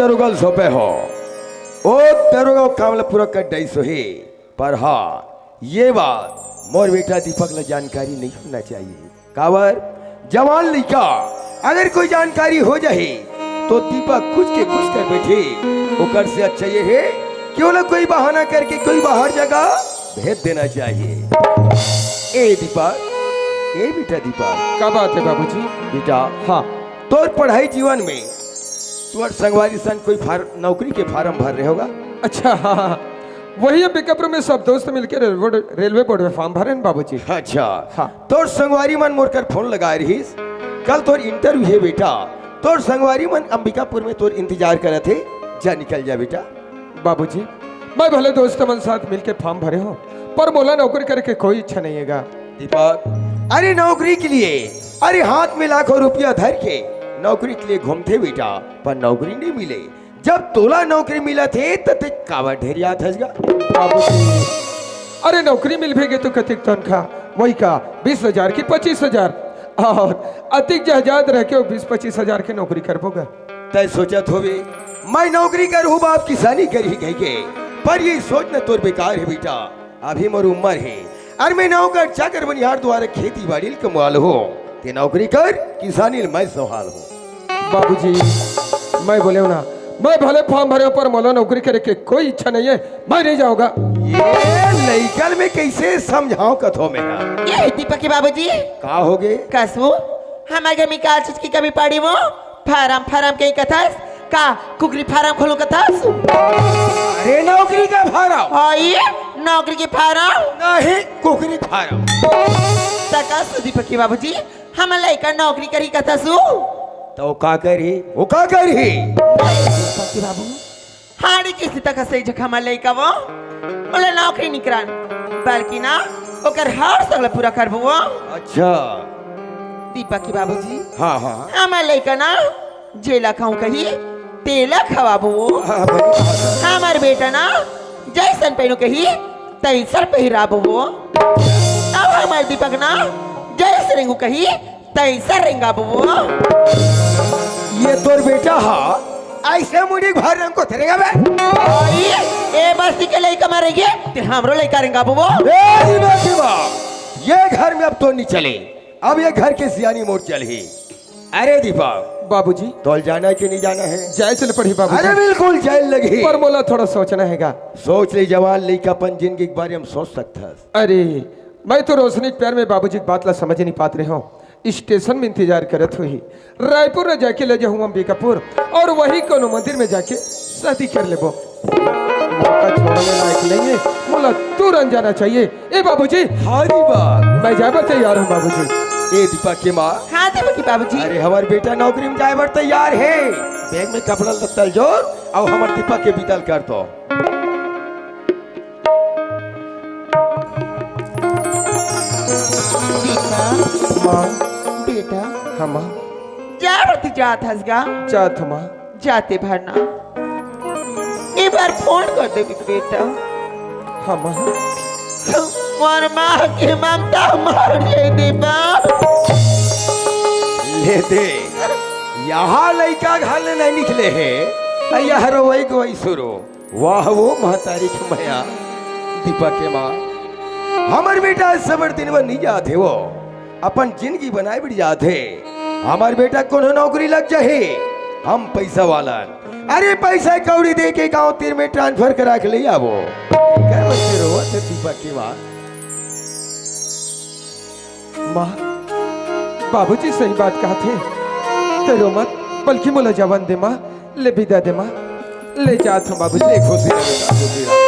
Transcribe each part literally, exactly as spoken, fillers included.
दरोगा ल सौंपे हो, ओ दरोगा काम ल पूरा कर डइस होही। पर हाँ, ये बात मोर बेटा दीपक ल जानकारी नहीं होना चाहिए। काबर, जवान लइका अगर कोई जानकारी हो जाही तो दीपक खुश के खुश कर बैठे। ओकर से अच्छा ये हे कि ओला कोई बहाना करके कोई बाहर जगह भेज देना चाहिए। ए दीपक, ए बेटा दीपक। का बात है बाबूजी? बेटा, हाँ। तोर पढ़ाई जीवन में तोर संगवारी सन कोई फार-, नौकरी के फार्म भर रहे होगा? अच्छा, हाँ, हाँ। वही अंबिकापुर में सब दोस्त मिलके रेलवे, रेलवे बोर्ड में फार्म भरे हैं बाबूजी। अच्छा। हाँ। तोर संगवारी मन मोर कर फोन लगाए रहिस, कल तोर इंटरव्यू हे बेटा, तोर संगवारी मन अंबिकापुर में तोर इंतजार करत हे, जा निकल जा बेटा। बाबूजी, मैं भले दोस्त मन साथ मिलके फार्म भरे हो, पर मोला नौकरी करे के कोई इच्छा नहीं है गा। दीपक, अरे नौकरी के लिए, अरे हाथ में लाखों रुपया धर के नौकरी के लिए घूमथे बेटा, पर नौकरी नहीं मिले। जब तोला नौकरी मिलत हे, त ते काबर ढेरियात हस गा? बाबूजी, अरे नौकरी मिलबे गे तो कतेक तनखा, वही का बीस हजार की पच्चीस हजार, और अतिक जहाजात रह के वो बीस पच्चीस हजार के नौकरी करबो गा। तय सोचत होवे, मैं नौकरी करहूँ, बाप किसानी करही कह के, पर ये सोच न तोर बेकार है बेटा। अभी मोर उम्र है, अरे मैं नौकर चाकर बनिहार द्वारा खेती बाड़ी ल कमवा लूँ, ते नौकरी कर, किसानी ल मैं संभाल हूँ। बाबूजी, मैं बोले हूँ ना, मैं भले फार्म भरे हूँ, पर मोला नौकरी करे के कोई इच्छा नहीं है, मैं नहीं जाऊंगा। ये लइकन में कैसे समझाओ कथो में ना? ये दीपक के बाबूजी। का हो गे? कसू, हमारे घर में का चीज की कमी पड़ी वो? फार्म, फार्म के कथस? का कुकरी फार्म खोलू कथस? अरे नौकरी का फार्म। हाँ, ये नौकरी के फार्म। नहीं, कुकरी फार्म। त कसू दीपक के बाबूजी, हमन लइका नौकरी करही कथस वो? तो का करही? वो का करही? दीपक के बाबू, हाड़ी किस्ती तक से जखा म लइका वो, ओला नौकरी निकरन, बल्कि ना, ओकर हर सगला पूरा करबो वो। अच्छा। दीपक के बाबूजी, हाँ, हाँ। हमर लइका ना, जेला खाऊं कही, तेला खवाबो वो। हाँ, बड़ी बात है। हमर बेटा ना, जैसन पहनू कही, तैसन पहिराबो वो। अब हमर दीपक ना, जैसे रेंगू कही, तैसा रेंगा बबुआ। ये तोर बेटा हा, ऐसे मुड़ी भर रंग को तेरेगा बे। आई, ए बस्ती के लइका मारेंगे, ते हमरो लइका रेंगा बबुआ। ए, ये बात की बात। ये घर में अब तो नहीं चले, अब ये घर के सियानी मोर चल ही। अरे दीपक, बाबूजी। तोल जाना है कि नहीं जाना है? जाए चल पड़ी बाबूजी। अरे बिल्कुल जाए लगी। पर मोला थोड़ा सोचना हैगा। सोच ले जवान लइका, अपन जिंदगी के बारे में सोच सकता है। अरे, मैं तो रोशनी के प्यार में बाबूजी की बात ला समझ नहीं पात रहे हूँ। स्टेशन में इंतजार करत हुई, रायपुर ले जाके ले जाऊँ अंबिकापुर और वही कोनो मंदिर में जाके शादी कर लेबो। मौका छोड़ने लायक नहीं है, मोला तुरंत जाना चाहिए। ए बाबूजी, हाँ जी बाप। मैं जाए बर तैयार हूँ बाबूजी। ए दीपक के माँ। हाँ दीपक के बाबूजी। अरे हमार बेटा नौकरी में जाए बर तैयार है, बैग में कपड़ा लत्ता जोर और हमार दीपक के विदा ल कर दो। बेटा, माँ। बेटा। हाँ, माँ। जा बर तैं जात हस गा। जात हूँ, माँ। जाते भर ना। एक बार फोन कर दे बेटा। हाँ, माँ। मोर माँ के ममता मार ले दे बा। ले दे। यहाँ लइका घर ले नहीं निकले है, यहाँ रोवई गोवई शुरू। वाह वो महतारी के मया। दीपक के माँ, हमर बेटा सबड़ दिन बर नहीं जात हे, वो अपन जिंदगी बनाए बर जात हे। हमर बेटा कोनो नौकरी लग जाही, हम पैसा वाला। अरे पैसा कौड़ी दे के गांव तीर में ट्रांसफर करा के ले आवो। कर बच्चे रोवत हे दीपक के माँ। माँ, बाबूजी सही बात कहत हे। ते रो मत, बल्कि मोला जवन दे माँ, ले विदा दे माँ। ले जात हूँ बाबूजी। ले खुशी रहे बेटा, खुशी रहे।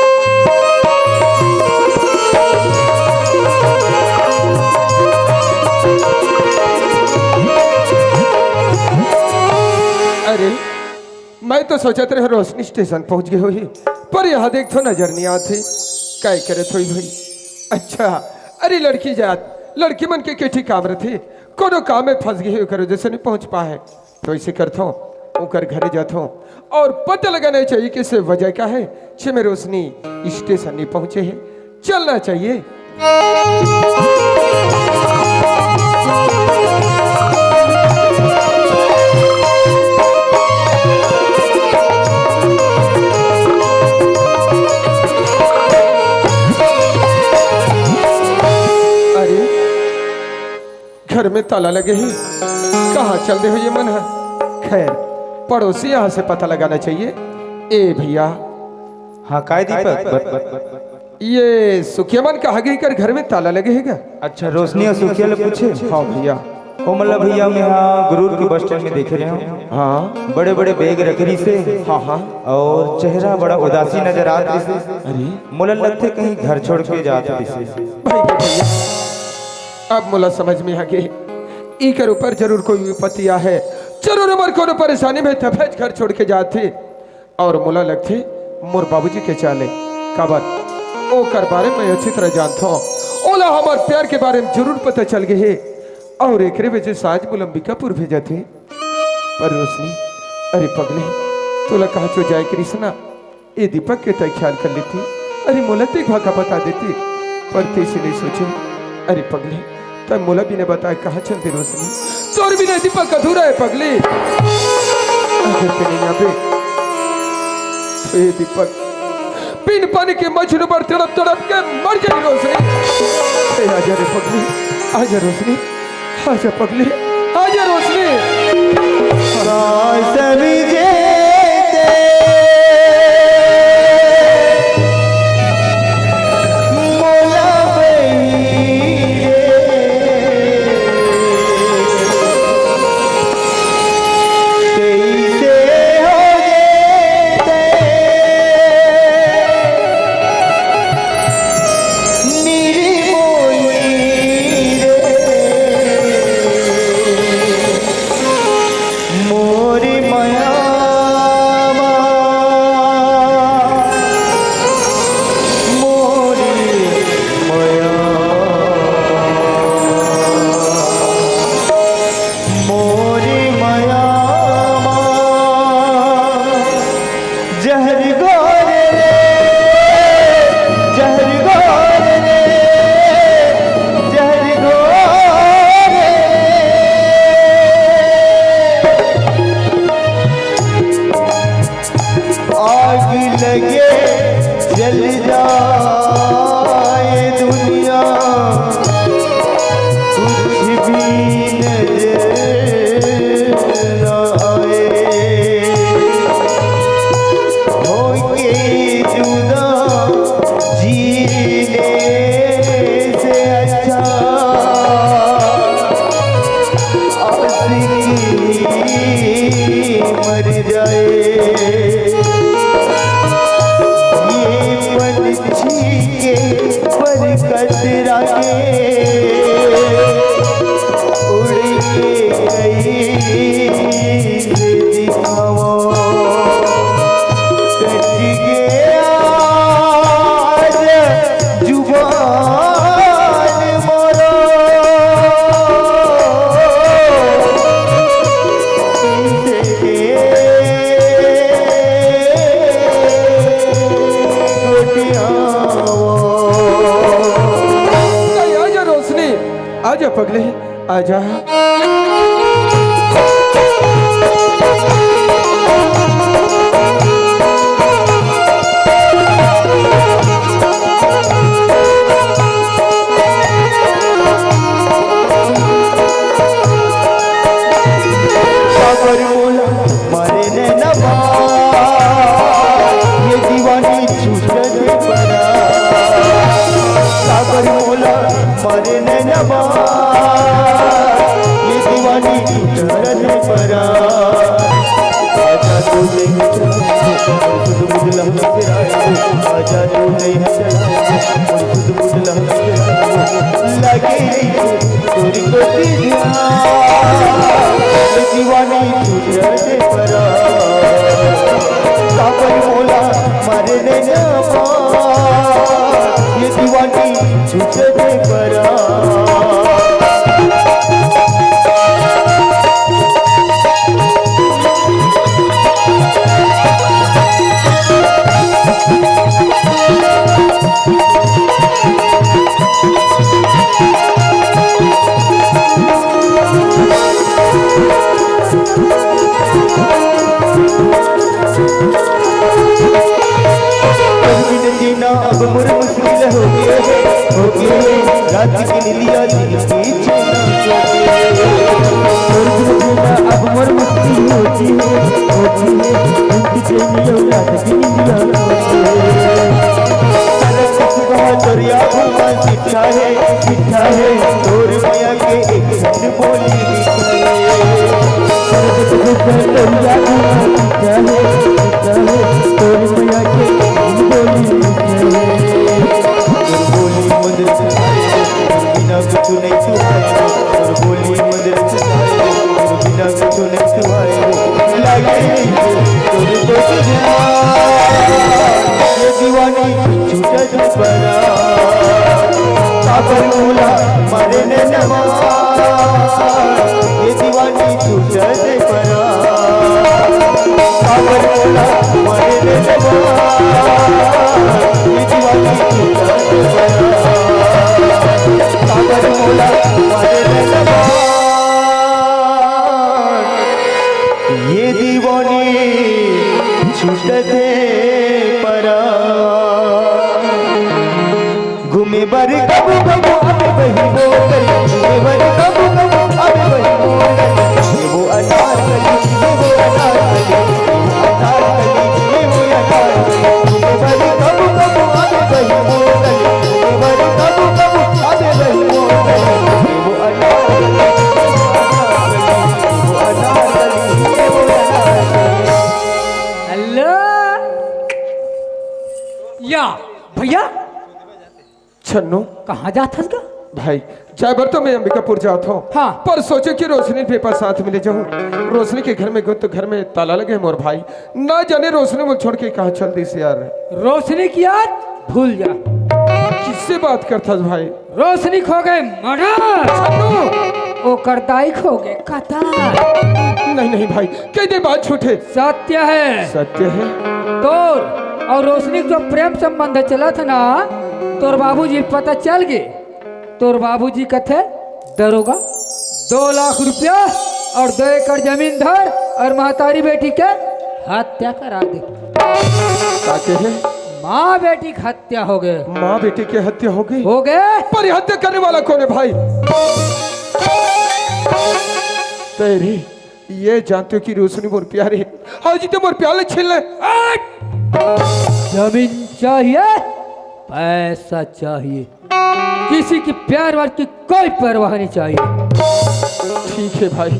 अरे, मैं तो सोचत रहे रोशनी स्टेशन पहुंच गई होही, पर यहाँ देख तो नजर नहीं आत हे। काय करत होही भाई? अच्छा, अरे लड़की जात, लड़की मन के केठी काम रथे, कोनो काम में फंस गई होही, ओकर वजह से नहीं पहुंच पाए। तो ऐसे करथो, ओकर घरे जाथो और पता लगाना चाहिए कि से वजह का है, छे में रोशनी स्टेशन नहीं पहुंचे है। चलना चाहिए। ताला लगे हे, कहाँ चल दे हो ये मन ह? खैर, पड़ोसी यहाँ से पता लगाना चाहिए। ए भैया। हाँ, काय दीपक? बत-, ये सुखिया मन कहाँ गे कर घर में ताला लगे हे गा? अच्छा, रोशनी अउ सुखिया ले पूछे? हाँ भैया। ओ मतलब भैया, मैं यहाँ गुरूर के बस स्टैंड में देखे रहे हूँ। हाँ। बड़े-बड़े बैग रख रहिसे। हाँ, हाँ। अउ चेहरा बड़ा उदासी नजर आत रहिसे। अरे। मोला लगथे कहीं घर छोड़ के जात रहिसे। भाई गे भैया, अब मोला समझ में आ गे, इकर ऊपर जरूर कोई विपत्ति आहे, जरूर हमर कोनो परेशानी में तभेच घर छोड़ के जात हे। अउ मोला लगथे मोर बाबूजी के चाले, काबर ओकर बारे में अच्छी तरह जानथों। ओला हमर प्यार के बारे में जरूर पता चल गे हे अउ एकरे वजह से आज मोला अंबिकापुर भेजत हे। पर रोशनी, अरे पगली, तोला कहाँ चो जाए के रहिस ना, ए दीपक के तय ख्याल कर लेती, अरे मोला ते एक भाखा बता देती, पर तैसे नहीं सोचे। अरे पगली, तब मोला बिना बताए कहाँ चल दे रोशनी? तोर बिना दीपक अधूरा हे पगली। अगर ते नहीं आबे, तो ये दीपक बिन पानी के मजनू बर तड़प तड़प के मर जाही रोशनी। ए, आजा रे पगली, आजा रोशनी, आजा पगली, आजा रोशनी। का समझे ते मोला बहिरे, कइसे हो गे ते निरमोही रे। मोरी मया मा, मोरी मया, मोरी मया मा। जहर घोर रे, जहर घोर रे, जहर घोर रे। आग लगे जल जाए दुनिया, कुछ भी नजर ना आए। होके जुदा जीने से अच्छा आशिकी मर जाए। ये पंछी के पर कतरा के उड़ के गई दिखावा। कट गया आज जुबान मोरो। कैसे के गोटियावा। आजा रोशनी, आजा पगली, आजा। साबर मोला मारे नैना बा, ये दीवानी छूट दे परा। साबर मोला मारे नैना बा, ये दीवानी छूट दे परा। आजा तू नहीं चला, खुद मुझ लहरा, आजा तू नहीं चला, खुद मुझ लहरा। लगे तोरी गोटी ध्यान, ये दीवानी छूट दे परा। साबर मोला मारे नैना बा, ये दीवानी छूट दे परा। जीना अब मोर मुश्किल हो गे हे, हो गे हे। रात के निंदिया दिन के चैना हो गे हे। दरिया घुमा चिट्ठा है, चिट्ठा है, तोर मया के एक झन बोली लिखा है। दरिया घुमा चिट्ठा है, चिट्ठा है, तोर मया के एक झन बोली लिखा है। तोर बोली मधुर सुनाए, बिना कुछ नहीं सुनाए। तोर बोली मधुर सुनाए, बिना कुछ नहीं सुनाए। लागे नहीं तोर बोली ये दीवानी छूटत परा। काबर मोला मारे ने नवा, ये दीवानी छूटत परा। काबर मोला मारे ने नवा, ये दीवानी छूटत परा। काबर मोला मारे ने नवा, ये दीवानी छूटत परा। घूमे बर कबू कबू आवे बही मोर गली, घूमे बर कबू कबू आवे बही मोर गली। ये वो अनारकली, ये वो अनारकली, ये वो अनारकली, ये वो अनारकली। घूमे बर कबू कबू आवे बही मोर गली, घूमे बर कबू कबू आवे बही मोर गली। ये वो अनारकली, ये वो अनारकली, ये वो अनारकली, ये वो अनारकली। हेलो। या भैया, छन्नू। कहाँ जात हस गा? भाई, जाए बर तो मैं अंबिकापुर जात हूँ। हाँ। पर सोचे कि रोशनी पेपर साथ में ले जाऊँ। रोशनी के घर में गो तो घर में ताला लगे हे मोर भाई। ना जाने रोशनी मोला छोड़ के कहाँ चल दिस यार। रोशनी के याद भूल जा। किससे बात करथस भाई? रोशनी के हो गे मर्डर। छन्नू। ओकर दाई के हो गे कतल। नहीं, नहीं भाई, कहि दे बात झूठ हे। सत्य हे। सत्य हे। तोर अउ रोशनी के जो प्रेम संबंध चलत हे ना, तोर बाबूजी ल पता चल गे। तोर बाबूजी कथे, दरोगा, दो लाख रुपया अउ दो एकड़ जमीन धर अउ महतारी बेटी के हत्या करा दे। का कहे? माँ बेटी के हत्या हो गे। माँ बेटी के हत्या हो गे? हो गे। पर ये हत्या करने वाला कौन है भाई? तेरी ये जानते हो कि रोशनी मोर प्यार हे, आज तो मोर प्यार ला छीन ले। हट! जमीन चाहिए, पैसा चाहिए, किसी की प्यार वार की कोई परवाह नहीं चाहिए। ठीक हे भाई,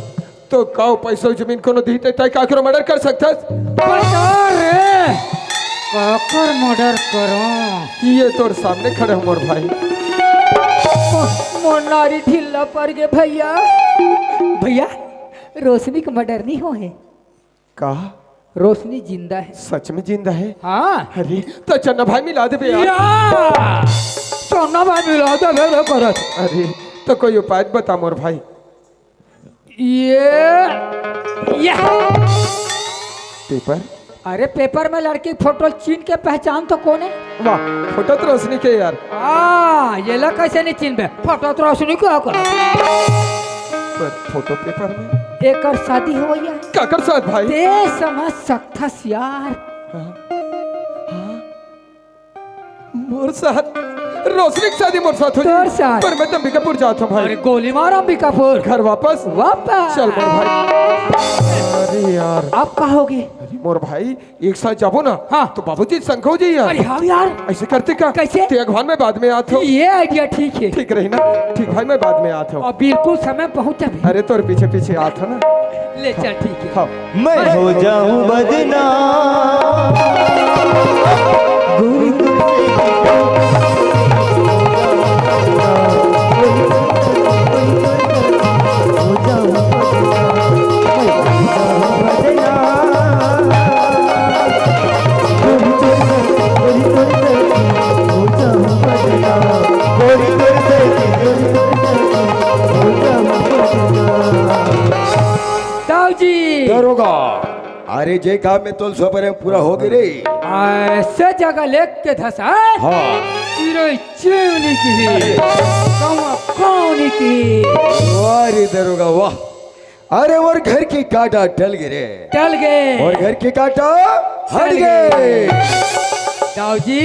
तो का पैसा जमीन कोनो दिही ते तैं काकरो मर्डर कर सकथस? बता रे, काकर मर्डर करों? ये तोर सामने खड़े हो मोर भाई। मोर नारी ढीला पड़ गे भैया। भैया, रोशनी के मर्डर नहीं हो हे। का? रोशनी जिंदा हे। सच में जिंदा हे? हाँ। अरे, तो चन्ना भाई मिला देबे यार। या! चन्ना भाई मिला देबे रे करत। अरे, तो कोई उपाय बता मोर भाई। ये, ये। पेपर? अरे, पेपर में लड़की के फोटो चीन के पहचान तो कोन हे? वाह, फोटो तो रोशनी के यार। आ, ये ला कैसे नहीं चिन्हबे? फोटो तो रोशनी के होगा। पर फोटो पेपर में? एकर शादी होवइया हे। काकर साथ भाई? ते समझ सकथस यार। हाँ? हाँ? मोर साथ? रोशनी के शादी मोर साथ हो जाही। तोर साथ। पर मैं तो अंबिकापुर जात हूँ भाई। अरे गोली मार अंबिकापुर। घर वापस? वापस। चल मोर भाई। अरे यार। अब का होगे? अरे मोर भाई, एक साथ जाबो ना, हाँ। तो बाबूजी शंका हो जाही यार। अरे हाँ यार। ऐसे करते का? कैसे? ते अगवान, मैं बाद में आत हूँ। ये idea ठीक हे। ठीक रही ना? ठीक भाई, मैं बाद में आत हूँ। अउ बिल्कुल समय पहुँच जाबे। अरे तोर पीछे पीछे आत हूँ ना। ले चल, ठीक हे। हाँ। मैं हो जाऊं बदनाम। ताऊ जी। दरोगा, अरे जे काम में तोल सो परे पूरा हो गे रे। ऐसे जगह लेके धसा। हाँ। चिरई चिरौनी की ही। कौआ कौनी की। वाह रे दरोगा वाह। अरे मोर घर के कांटा टल गे रे। टल गे। मोर घर के कांटा हट गे। दाऊ जी।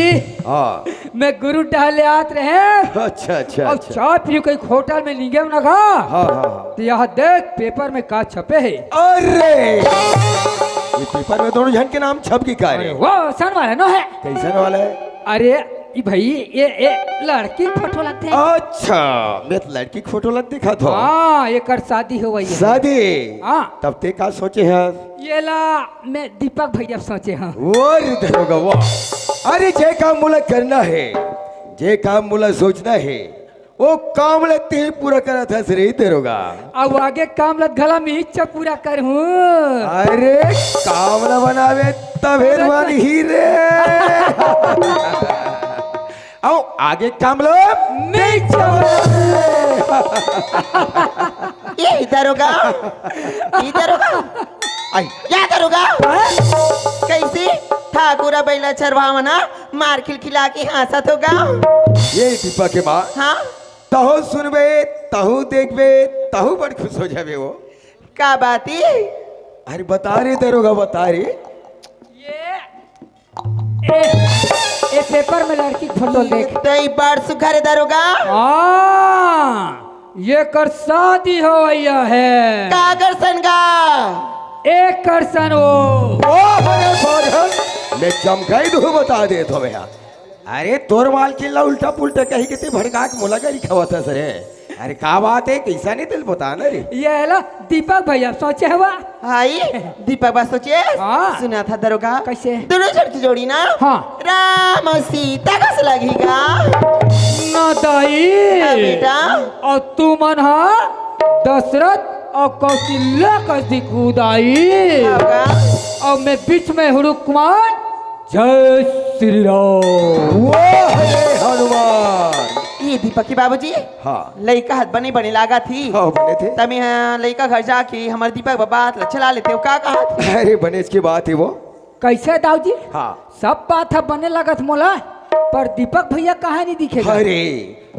हाँ। मैं गुरु डहर ले आत रहेंव। अच्छा, अच्छा, अउ अच्छा। चाय पीहूं कहिके होटल में निंगेंव ना गा। हाँ, हाँ, हाँ। त एहा देख, पेपर में का छपे हे। अरे, ये पेपर में दोनों झन के नाम छप गे का रे? अरे, वो असन वाला नो हे। कइसन वाला हे? अरे, ई भई, ये, ये लड़की के फोटो लगथे। अच्छा, मैं तो लड़की के फोटो लग दिखत हों। हाँ, एकर शादी होवइया हे। शादी? हाँ। तब तें का सोचे हस? येला मैं दीपक भैया सोचे हंव। वो रे दरोगा, वाह। अरे, जे काम मोला करना हे, जे काम मोला सोचना हे, वो काम ला तें पूरा करत हस रे दरोगा। अब आगे काम ला घला मैं ही च पूरा करहूं। अरे, काम ला बनावे तभे अरे, मान ही रे। अउ आगे काम ला मैं ही च। ये दरोगा, ये दरोगा, आई, या दरोगा। हाँ? कइसे ठाकुर बइला चरवाहा मन ह मार खिलखिला के हाँसत हो गा? ये दीपक के माँ, हाँ? तहूँ सुनबे, तहूँ देखबे, तहूँ बड़ खुश हो जाबे वो। का बात हे? अरे बता रे दरोगा, बता रे। ये ए, ए पेपर में लड़की के फोटो ल देख। तई बड़ सुघर हे दरोगा। हाँ, एकर शादी होवइया हे। काकर सन गा? एकर सन वो। ओ, अरे बाजन, मैं चमकाई दूँ, बता देत हों मैं हा। अरे तोर मालकिन ला उल्टा पुल्टा कहिके तें भड़का के मोला गारी खवाथस रे। अरे का बात हे, कइसन हे तेला बता ना रे। ये ला दीपक भैया सोचे हवय। हाय, दीपक बा सोचे? हाँ। सुनत हंव दरोगा। कइसे? दूनों झन के जोड़ी ना? हाँ। राम अउ सीता कस लगही गा? ना दाई। हाँ बेटा। अउ तुमन हा दशरथ अउ कौशल्या कस दिखहू दाई। हाँ गा। अउ मैं बीच में हुड़ुक मान, जय श्री राम। वाह रे हनुमान। ये दीपक के बाबूजी? हाँ। लइका ह त बने बने लागत हे। हाँ, बने थे। त मैं हा लइका घर जाके हमर दीपक बा बात ला चला लेतेंव, का कहत? अरे बनेच के बात हे वो। कइसे दाऊ जी? हाँ। सब बात ह बने लागत मोला, पर दीपक भैया कहाँ नइ दिखे? अरे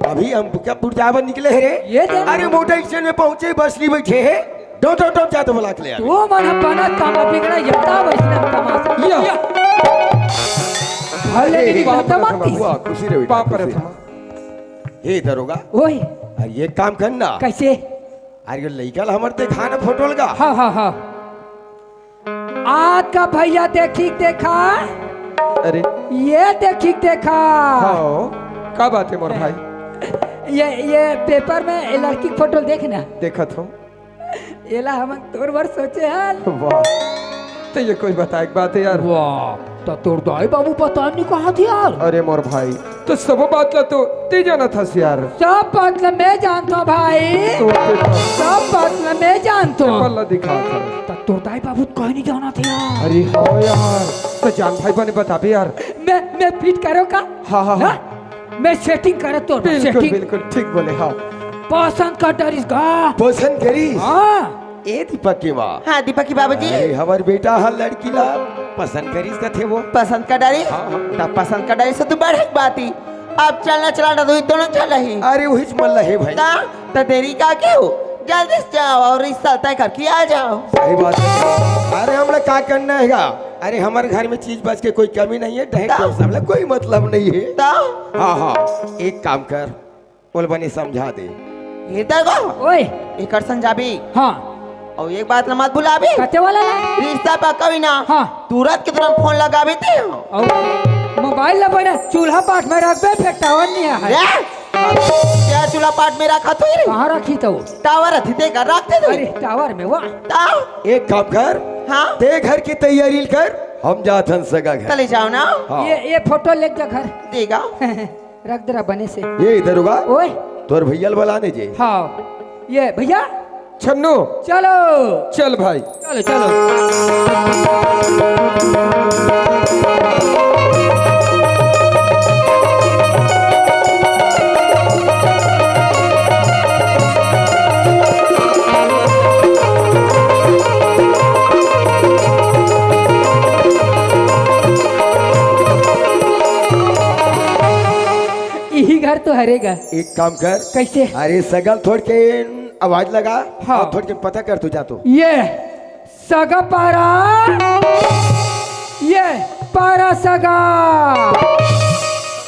अभी हम कब बुढ़ जाए बर निकले हन रे? ये दे। अरे मोटर स्टैंड में पहुंचे, बस नइ बइठे हे। डो, डो, डो, जा तो बुला के ले आ। तू मन ह बना काम बिगड़ा, ये का वइसने तमाशा। या। भले अरे, नहीं बाप रे, रहता बाप रे, रे। वाह, खुशी रहे बेटा, बाप रे, खुशी। हे दरोगा। ओए। अरे एक काम कर ना। कइसे? अरे ये लइका ला हमर देखा ना फोटो लगा। हाँ, हाँ, हाँ। आज का भैया देखी देखा। अरे। ये देखी देखा। हाँ, का बात हे मोर भाई? ये, ये पेपर में ये लड़की के फोटो देख ना। देखत हों। एला हमन तोर बर सोचे हन। वाह, त ये कोई बताए के बात हे यार। वाह, त तोर दाई बाबू बताए नइ कहत हे यार। अरे मोर भाई, त सबो बात ला तो तें जानत हस यार। सब बात ला मैं जानत हों भाई। तो पेपर, सब बात ला मैं जानत हों। पेपर ला दिखात हस। त तोर दाई बाबू त कहीं नइ जानत हे यार। अरे हाँ यार, त जान भाई बने बताबे यार। मैं, मैं फिट करों का? हाँ, हाँ, हाँ। हाँ? मैं सेटिंग करत हों, बिल्कुल, सेटिंग। बिल्कुल, ठीक बोले, हाँ। पसंद कर डरिस गा। पसंद करिस? हाँ। ए दीपक के माँ। हाँ, दीपक के बाबूजी। अरे, हमर बेटा ह लड़की ला पसंद करिस कथे वो। पसंद कर डारिस? हाँ, हाँ। त पसंद कर डारिस त बड़े बात हे। अब चलना चलाना तो दोनों चल रही। अरे, उहीच मन ला हे भाई। त, त देरी का क्यों? जल्दी से जाओ अउ रिश्ता तय करके आ जाओ। सही बात हे। अरे, हमला का करना हे गा? अरे, हमर घर में चीज बस के कोई कमी नइ हे, दहेज त? तो हमला कोई मतलब नइ हे। त? हाँ, हाँ, एक काम कर, ओला बने समझा दे। ये देखो। ओए। एकर संग जाबे। हाँ। अउ एक बात ला मत भुलाबे। कते वाला ला? रिश्ता पक्का होही ना। हाँ। तुरंत के तुरंत फोन लगाबे तें। अउ मोबाइल ला बने चूल्हा पाट में रखबे, फेर टावर नइ हे। ए? तें चूल्हा पाट में रखत होही रे? कहाँ रखी तो? टावर रखथे तेकर, रखथे तो। अरे, टावर में वाह। त? एक काम कर। हाँ? तें घर के तैयारी कर, हम जात हन सगा घर। चले जाओ ना। हाँ। ये, ये फोटो ले जा घर। देगा। रख दे रहा बने से। ए दरोगा, ओए। तोर भैया ल बलाने जे। हाँ। ये भैया। छन्नू। चलो। चल भाई। चलो, चलो। इही घर तो हरे गा। एक काम कर। कइसे? अरे सगा ल थोड़ के आवाज लगा। हाँ। अउ थोड़ के पता कर तू जा तो। ये सगा पारा, ये पारा सगा।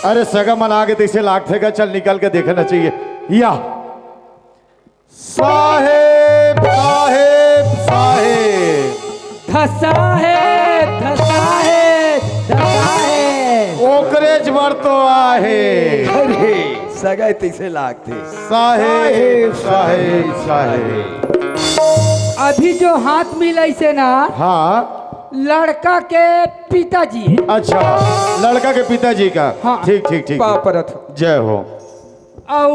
अरे सगा मन आगे तइसे लागथे का, चल निकल के देखना चाहिए। या साहेब, साहेब, साहेब। धसा हे, धसा हे, धसा हे। ओकरेच बर तो आहे। अरे सगा तइसे लागथे। साहेब, साहेब, साहेब। अभी जो हाथ मिलाइसे ना, हाँ। लड़का के पिताजी। अच्छा, लड़का के पिताजी का। हाँ। ठीक, ठीक, ठीक। पाँव परत हँव। जय हो। अउ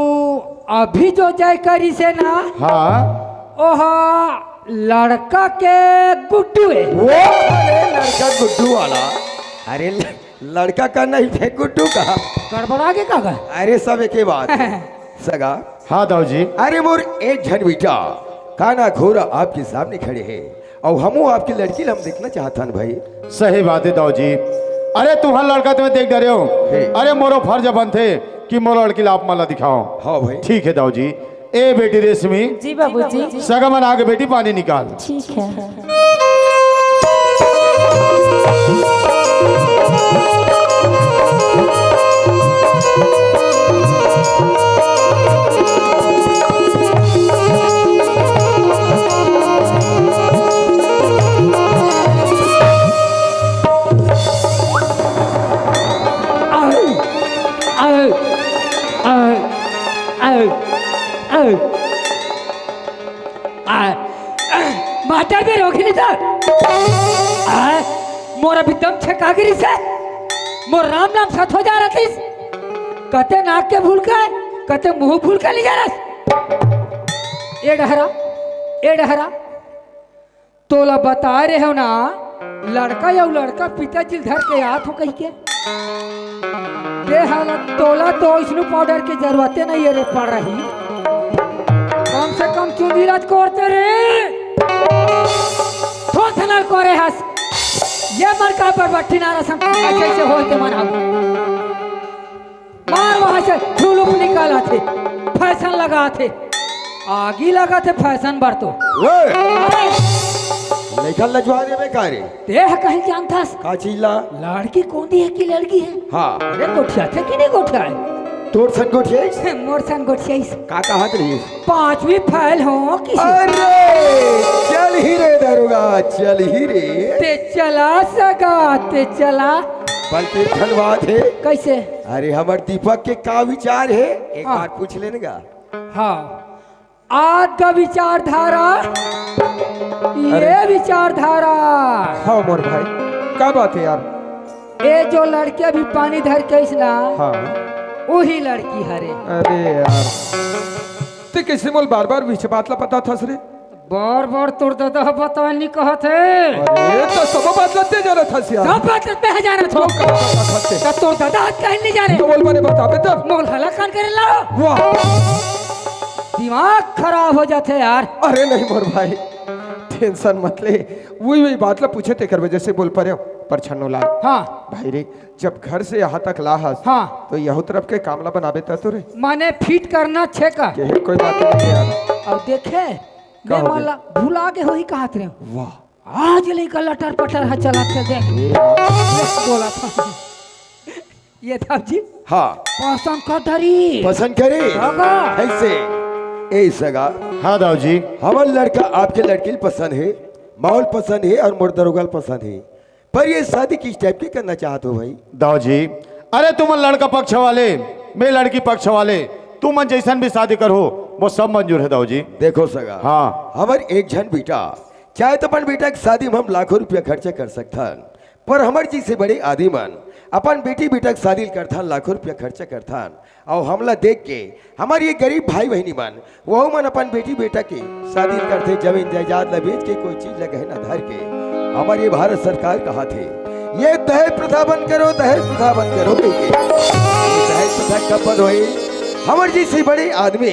अभी जो जय करिसे ना, हाँ। ओहा लड़का के गुड्डू हे। वो, अरे लड़का गुड्डू वाला। अरे ल-, लड़का का नहीं थे, गुड्डू का। गड़बड़ा गे का गा? अरे सब एके बात हे। सगा। हाँ दाऊ जी। अरे मोर एक झन बेटा, काना घोरा आपके सामने खड़े हे। अउ हमू आपके लड़की ल हम देखना चाहत हन भाई। सही बात हे दाऊ जी। अरे तुँहर लड़का तो मैं देख डरे हँव। हे। अरे मोरो फर्ज बनथे कि मोर लड़की ल आप मन ला दिखाओ। हाँ भाई। ठीक हे दाऊ जी। ए बेटी रेशमी। जी बाबूजी। सगा मन आगे बेटी पानी निकाल। ठीक हे। मास्टर भी रोक नहीं था। मोर अभी दम छेका गिरिस हे। मोर राम नाम सत हो जा रहिस। कते नाक के भूल के, कते मुँह भूल के ले जा रहिस। ए डहरा, ए डहरा, तोला बताय रेहेंव ना, लड़का अउ लड़का पिताजी ल धर के आत हो कहिके। ते हा ला, तोला तो अइसनो पाउडर के जरूरते नइ हे रे पड़ही। कम से कम चुंदी ला कोरते रे। थोथनल कोरे हस। ये मन का पर बट्टी नारा सम, अइसे, अइसे होय ते मन हा। मार वहाँ से, झुलुप निकालथे, फैशन लगाथे, आगी लगाथे फैशन बर तो। ओए! लइका लजवा देबे का रे? ते ह कहीं जानथस? का चीज ला? लड़की कोंदी हे कि लड़की हे? हाँ। अरे गोठियाथे कि नहीं गोठियाय? तोर सन गोठियाइस? मोर सन गोठियाइस। का कहत रहिस? पांचवी फेल हों किसी। अरे, चलही रे दरोगा, चलही रे। ते चला सगा, ते चला। बल्कि धनबाद हे। कइसे? अरे, हमर दीपक के का विचार हे? एक हाँ। बार पूछ लेने का। हाँ। आग का विचारधारा, ये अरे। विचारधारा। हाँ मोर भाई, का बात हे यार? ए जो लड़की अभी पानी धर के आइस ना, हाँ। उही लड़की हरे। अरे यार, ते कइसे मोला बार-बार बीच बात ला बताथस रे? बार-बार तोर ददा ह बताय नइ कहत हे। अरे, त सब बात ला ते जानथस यार। सब बात ला ते ह जानत हो। तो का बताथस ते? त तोर ददा ह कहीं नइ जाने। तो बोल बने बताबे तब। मोला हला कान करे ला। वाह। दिमाग खराब हो जाथे यार। अरे नहीं मोर भाई, tension मत ले। उही, उही बात ला पूछे तेकर वजह से बोल परेंव। पर छन्नू लाल। हाँ। भाई रे, जब घर से यहाँ तक ला हस, हाँ। तो यहू तरफ के काम ला बनाबे त तो रे। माने fit करना छे का? के कोई बात नहीं यार। अउ देखे, का मैं हो गया? माला भुला गे होही कहत रेहेंव। वाह। आज लइका लटर पटर ह चलत हे देख। ये बोलत हे। ये दाऊ जी। हाँ। पसंद कर डरिस। पसंद करे? सगा। कइसे? ए सगा। हाँ दाऊ जी। हमर लड़का आपके लड़की ल पसंद हे, मोला पसंद हे अउ मोर दरोगा ल पसंद हे। पर ये शादी किस type के करना चाहत हो भाई? दाऊ जी, अरे तुमन लड़का पक्ष वाले, मैं लड़की पक्ष वाले, तुमन जइसन भी शादी करहू, वो सब मंजूर हे दाऊ जी। देखो सगा, हाँ। हमर एक झन बेटा, चाहे तो अपन बेटा के शादी में हम लाखों रुपया खर्चा कर सकथन, पर हमर जइसे बड़े आदमी मन अपन बेटी बेटा के शादी ल करथन, लाखों रुपया खर्चा करथन, अउ हमला देख के हमर ये गरीब भाई बहिनी मन, वहू मन अपन बेटी बेटा के शादी ल करथे, जमीन जायदाद ला बेच के, कोई चीज ला गहना धर के। हमर ये भारत सरकार कहत हे, ये दहेज प्रथा बंद करो, दहेज प्रथा बंद करो कहिके। ये दहेज प्रथा कब बंद होही? हमर जइसे बड़े आदमी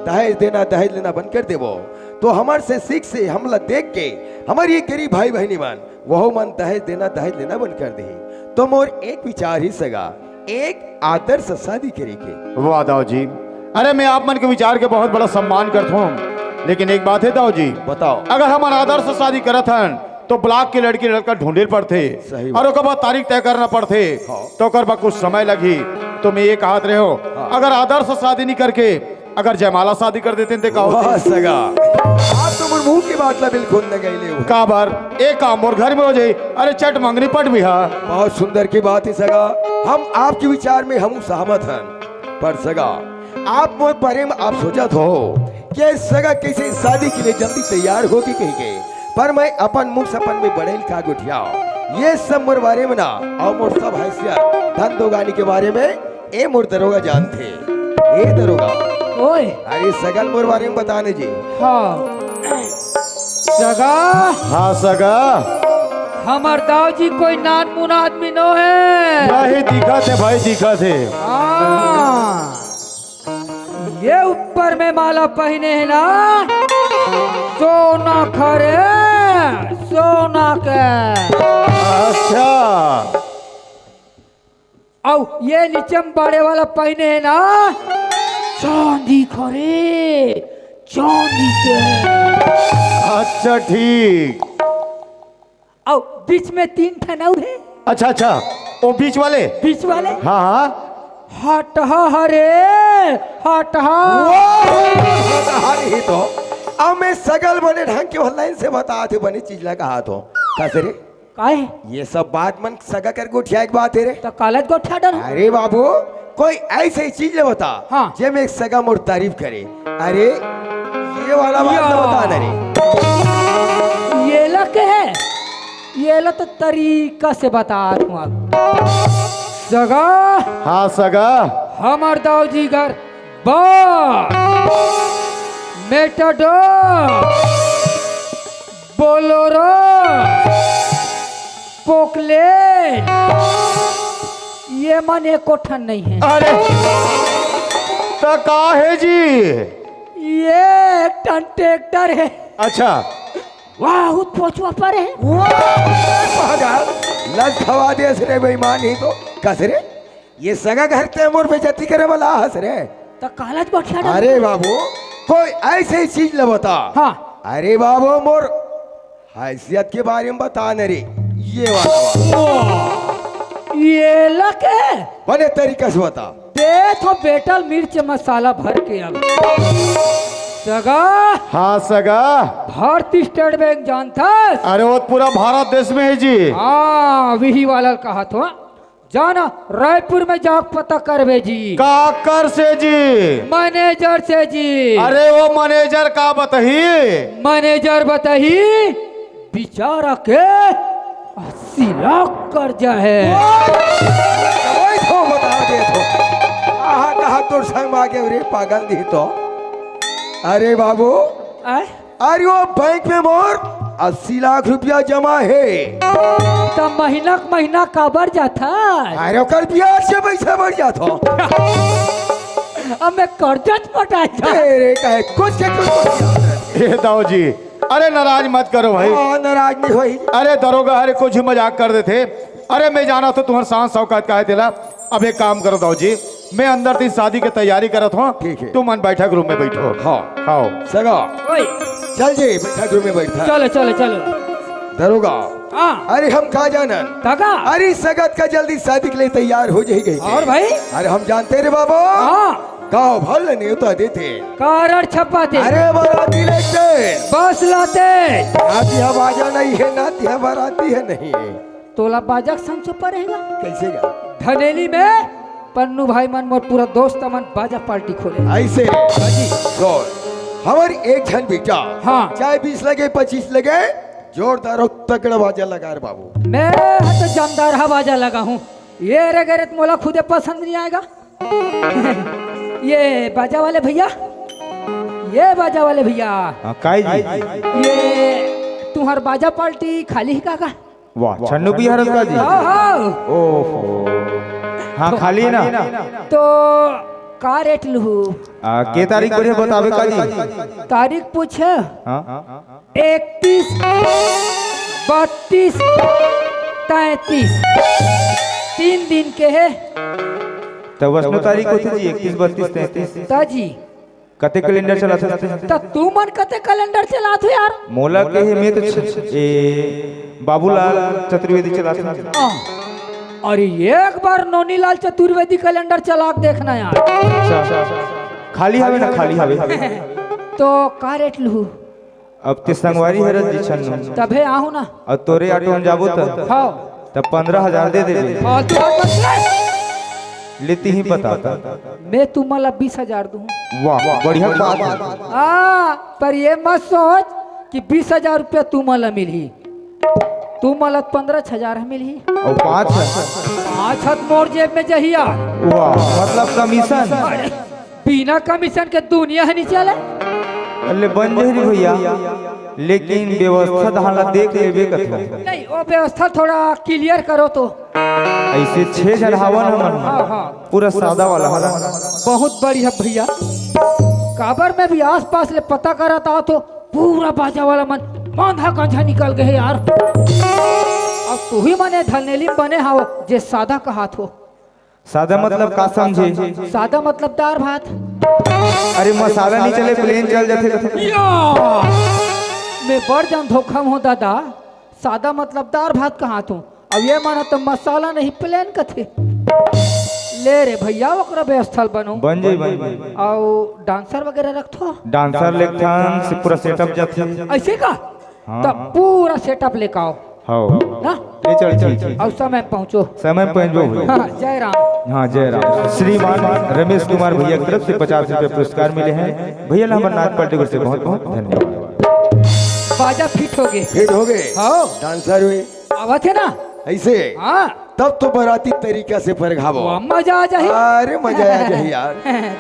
दहेज देना, दहेज लेना बंद कर देबो, तो हमर से सीख से, हमला देख के हमर ये गरीब भाई बहिनी मन, वहू मन दहेज देना, दहेज लेना बंद कर देही। तो मोर एक विचार हे सगा, एक आदर्श शादी करे के। वाह दाऊ जी, अरे मैं आप मन के विचार के बहुत बड़ा सम्मान करत हूँ, लेकिन एक बात हे दाऊ जी, बताओ। अगर हमन आदर्श शादी करत हन तो ब्लॉक के लड़की लड़का ढूंढे ल पड़थे। सही बात। और ओकर बाद तारीख तय करना पड़थे। हाँ। तो ओकर बाद कुछ समय लगही। तो मैं ये कहत रहे हो, हाँ। अगर आदर्श शादी नहीं करके अगर जयमाला शादी कर देते हैं, तो का होते? वाह सगा, आप तो मोर मुंह की बात ला बिल्कुल न गईले हो। काबर? एक काम मोर घर में हो जाई, अरे चट मंगनी पट भी हा। बहुत सुंदर की बात है सगा, हम आपके विचार में हम सहमत हन। पर सगा, आप मोर बारे में आप सोचत हो कि सगा कैसे शादी के लिए जल्दी तैयार होके कही के, पर मैं अपन मुंह सपन में बड़ेल का गोठियाओ। ये सब मोर बारे में ना, और मोर सब हैसियत धन दोगानी के बारे में ए मोर दरोगा जानथे। ए दरोगा। ओए। अरे सगल मोर बारे में बताने जी। हाँ। सगा। हाँ सगा। हमर दाऊ जी कोई नान मुन आदमी नो है। नहीं दिखत है भाई, दिखत है। हाँ। ये ऊपर में माला पहिने है ना, सोना खरे, सोना के। अच्छा। अउ ये नीचे में बड़े वाला पहिने हे ना, चांदी करे, चांदी के। अच्छा, ठीक। अउ बीच में तीन ठन अउ हे। अच्छा, अच्छा, वो बीच वाले? बीच वाले? हाँ, हाँ। हटहा हरे, हटहा। वाह, हटहा नहीं तो। अब मैं सगल बने ढंग के online से बता थे, बने चीज लगा तो। कैसे रे? काहे? ये सब बात मन सगा कर गोठिया के बात है रे। तो कालज गोठिया डर। अरे बाबू, कोई ऐसे चीज ले बता, हाँ। जे में एक सगा मोर तारीफ करे। अरे, ये वाला बात तो या। बता ना रे। ये ला के है? ये ला तो तरीका से बता दूं आप। सगा। हाँ सगा। हमर दाऊ जी घर बा। मेटाडोर। बोलोरो, पोकलेट, ये मन एको ठन नहीं है। अरे, त का है जी? ये एक ठन ट्रैक्टर है। अच्छा। वाह, उत पोछुआ पर है। वाह, पागल, लज खवा दे रे बेईमान ही तो। कस रे? ये सगा घर ते मोर बेइज्जती करे वाला हस रे। त कालज गोठिया डर। अरे बाबू, कोई ऐसे चीज ल बता। हाँ। अरे बाबू, मोर हैसियत के बारे में बता न रे। ये वाला, वाला। वाह, ये लके। बने तरीका से बता। दे तो बेटल मिर्च मसाला भर के अब। सगा। हाँ सगा। भारतीय स्टेट बैंक जानथस? अरे वो पूरा भारत देश में है जी। हाँ, वही वाला कहा तो। जाना, रायपुर में जाके पता करबे जी। काकर से जी? मैनेजर से जी। अरे वो मैनेजर का बताही? मैनेजर बताही, बेचारा के अस्सी लाख कर्जा है। ओए, तो बता दे तो। कहाँ, कहाँ तोर संग मा गे रे पागल दी तो। अरे बाबू। आय? अरे वो बैंक में मोर अस्सी लाख रुपया जमा है। त महीना के महीना काबर जाथा? अरे ओकर ब्याज से पैसा बढ़ जात हो। अब मैं कर्जा च पटा जा। अरे कहे कुछ के कुछ। ए दाऊ जी, अरे नाराज मत करो भाई। हाँ, नाराज नहीं होई। अरे दरोगा, अरे कुछ ही मजाक कर देथे। अरे मैं जाना तो तुम्हार शान शौकत का है तेला। अब एक काम करो दाऊ जी, मैं अंदर से शादी के तैयारी करत हूँ। ठीक है। तुम मन बैठक रूम में बैठो। हाँ। हाँ। सगा। ओए। चल जी, बैठक रूम में बैठा। चलो, चलो, चलो। दरोगा। हाँ। अरे हम का जानन? काका। अरे सगत का जल्दी शादी के लिए तैयार हो जाएगी। और भाई? अरे हम जानते रे बाबा। हाँ। गाँव भर ले न्योता देते। कारड छपाते। अरे बाराती लेते। बस लाते। नाती हा बाजा नहीं है, नाती हा बाराती है नहीं है। तोला बाजा के संग छपा रहेगा। कैसे गा? धनेली में पन्नू भाई मन मोर पूरा दोस्त मन बाजा पार्टी खोले। ऐसे। हाँ जी। सुन, हमर एक झन बेटा, हाँ। चाहे बीस लगे, पच्चीस लगे, जोरदार और तगड़ा बाजा लगा रे बाबू। मैं तो जमदार हा बाजा लगा हूँ। ये रे गरे तो मोला खुदे पसंद नहीं आएगा। ये बाजा वाले भैया, ये बाजा वाले भैया। हाँ, काई जी? ये तुम्हार बाजा पार्टी खाली ही का, का? वाह, छन्नू बिहार का जी? हाँ, हाँ। ओहो। हाँ, खाली ना? तो का रेट लूहू? आ, के तारीख बढ़िया बतावे का जी? तारीख पूछे? हाँ। इकतीस, बत्तीस, तैंतीस, तीन दिन के है। तो वसनो तारीख होती जी, इकतीस, बत्तीस, तैंतीस। ताजी। कते कैलेंडर चलाथस? त तुमन कते कैलेंडर चलाथो यार? मोला कहे, मैं तो छ-, ए, बाबूलाल चतुर्वेदी चलाथों। हाँ। अरे, एक बार नोनीलाल चतुर्वेदी कैलेंडर चला के देखना यार। अच्छा, खाली हवे ना, खाली हवे। तो का रेट लूहू? अब ते संगवारी हरस जी छन्नू। तभे आहूँ ना। अउ तोरे ऑटो में जाबो त? हाँ। तब पंद्रह हजार दे देबे। फालतू बात मत कर। लेती ही पता। मैं तुमन ला बीस हजार दूँ। वाह, बढ़िया बात है। हाँ, पर ये मत सोच कि बीस हजार रुपया तुमन ला मिलही। तुमन ला पंद्रह हजार मिलही। अउ पाँच है? पाँच हत मोर जेब में जही यार। वाह, मतलब कमीशन। अरे, बिना कमीशन के दुनिया ह नी चले। अरे बन जाही रे भैया, लेकिन व्यवस्था धान ला देख लेबे कथों। नहीं, वो व्यवस्था थोड़ा क्लियर करो तो। ऐसे छह झन हावन हमन। हाँ, हाँ। पूरा सादा वाला हला। बहुत बढ़िया भैया। काबर मैं भी आसपास ले पता करत आत हों, पूरा बाजा वाला मन मांधा गांजा निकल गे हे यार। अउ तुही मन ए धनेली बने हव जे सादा कहात हो। सादा मतलब का समझे? सादा मतलब दार भात। अरे मसाला नहीं चले, प्लेन चल जाथे। या! मैं बड़ जान धोखा हों दादा, सादा मतलब दार भात कहात हों। अब ये माना तो मसाला नहीं प्लेन कथे। ले रे भैया, ओकरा व्यवस्था ल बनो। बन जाई, बन जाई। अउ डांसर वगैरह रखथो? डांसर लेथन से पूरा सेटअप जाथे। ऐसे का? हाँ। तब पूरा सेटअप लेके आओ। हाँ। ना? ले चल, चल, चल। अउ समय में पहुँचो। समय में पहुँचबो भैया। हाँ, जय राम। हाँ, जय राम। श्रीमान रमेश कुमार भैया की तरफ से पचास रुपये पुरस्कार मिले हैं। भैया ला हमर नाच पार्टी की ओर से बहुत बहुत धन्यवाद। बाजा फिट हो गे। फिट हो गे। हाँ। डांसर हुई। आवत हे ना? ऐसे? हाँ। तब तो बराती तरीका से फरघाबो। वाह, मजा आ जाही। अरे मजा आ जाही यार।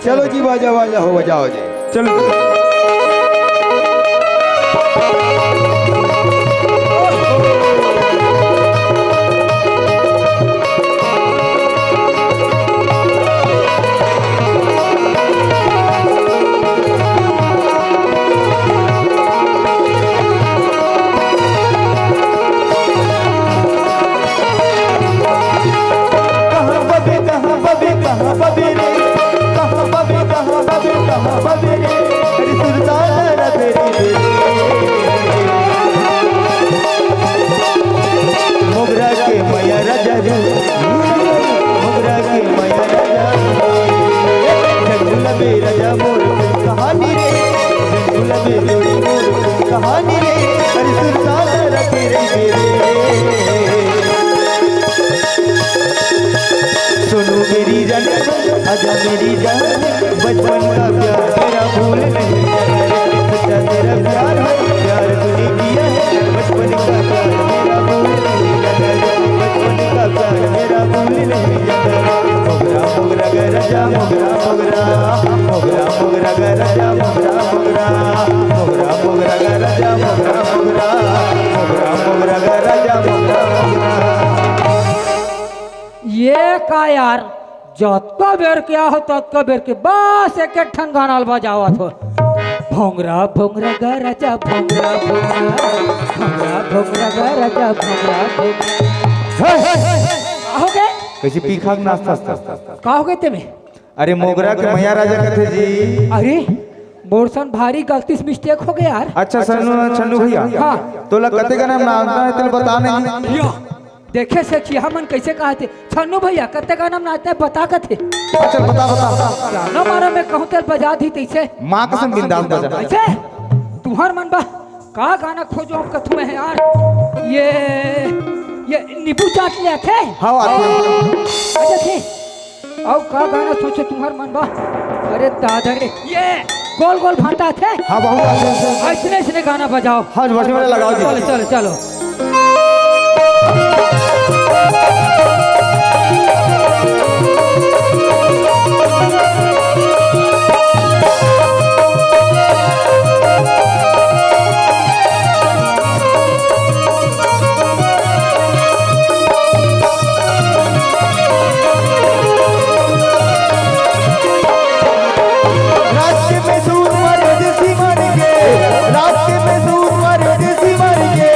चलो जी, बाजा वाजा हो, बजाओ जी। चलो। कहाँ बबे, कहाँ बबे, कहाँ बबे रे? कहाँ बबे, कहाँ बबे, कहाँ बबे रे? अरे सुरताल रथे रे। मोगरा के मैया राजा रे, मोगरा के मैया राजा रे। झंडू लबे राजा मोर कहानी रे, झंडू लबे जोड़ी मोर कहानी रे। अरे सुरताल रखे रे रे। सुनो मेरी जान, आजा मेरी जान, बचपन का प्यार तेरा भूल नहीं जाना रे। सच्चा तेरा प्यार है, प्यार तूने किया है, बचपन का प्यार तेरा भूल नहीं जाना रे। बचपन का प्यार तेरा भूल नहीं जाना रे। मोगरा मोगरा गा राजा मोगरा मोगरा, मोगरा मोगरा गा राजा मोगरा मोगरा, मोगरा मोगरा गा राजा मोगरा मोगरा, मोगरा मोगरा गा राजा मोगरा मोगरा। ये का यार, जतका बेर के आहो, ततका बेर के बस एक एक ठन गाना ल बजावत हो। भोंगरा भोंगरा गा राजा भोंगरा भोंगरा, भोंगरा भोंगरा गा राजा भोंगरा भोंगरा। हे, हे, हे, हे। का हो गे? कैसे पीखा के नाचथस? का हो गे तेमे? अरे मोगरा के मैया राजा कथे जी। अरे मोर सन भारी गलती से मिस्टेक हो गे यार। अच्छा सन्नू, छन्नू भैया। हाँ। तोला कते गाना में नाचना है, तेला बता नहीं। या, देखे से कि हमन कैसे कहा थे, छन्नू भैया कते गाना में नाचना है बता कथे। अच्छा बता, बता, बता। गाना मारा मैं कहूँ तेल बजा दी तैसे। माँ कसम बिंदास बजा। ऐसे? तुहर मन बा का गाना खोजो हम कथू में यार। ये, ये नींबू चाट ले आथे। हाँ, आथे। अच्छा थे। अउ का गाना सोचे तुम्हार मन बा? अरे दादा रे, ये गोल गोल भांटा थे। हाँ, बहुत अच्छा, अच्छा। ऐसने, ऐसने गाना बजाओ। हाँ, बस में लगाओ जी। चलो, चलो, चलो। रात के में सूर मारे देसी मार के, रात के में सूर मारे देसी मार के,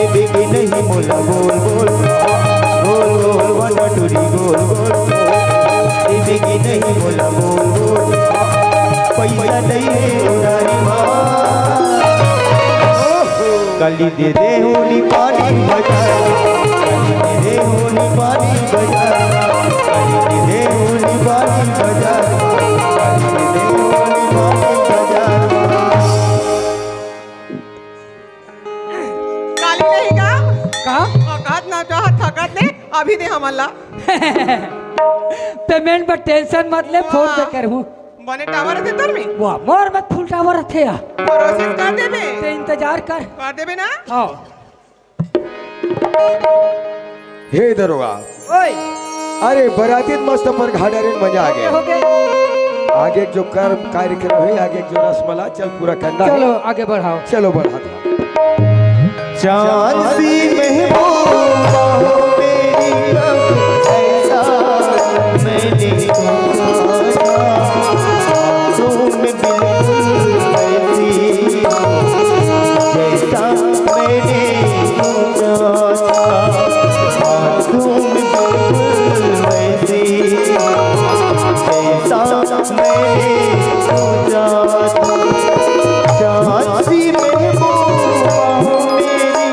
देबे के नहीं मोला बोल बोल, बोल बोल वन टू थ्री बोल बोल। देबे के नहीं मोला बोल बोल, पैसा नहीं है उधारी मा। काली दे दे होनी पानी बजा, काली दे दे होनी पानी बजा, काली दे दे होनी पानी बजा, काली दे दे होनी पानी बजा। काली नहीं का? का? औकात ना चाहत थकत ने, अभी दे हमन ला। पेमेंट पर टेंशन मत ले, फोन पे वाह। करहूँ। बने टावर रथे तोर में? वाह, मोर में फुल टावर रथे या। प्रोसेस कर देबे। ते इंतजार कर। कर देबे ना? हाँ। हे दरोगा, ओए। अरे बराती मस्त पर घाट डारेन, मजा आ गया। हो गए। आगे जो कर्म कार्यक्रम है, आगे जो रसमला, चल पूरा करना है। चलो आगे बढ़ाओ। चलो बढ़ा दो। चांद सी महबूबा हो मेरी, ऐसा मैंने सोचा। तुम बिल्कुल वैसी हो, जैसा मैंने सोचा था। तुम बिल्कुल वैसी हो, जैसा मैंने सोचा था। चांद सी महबूबा हो मेरी,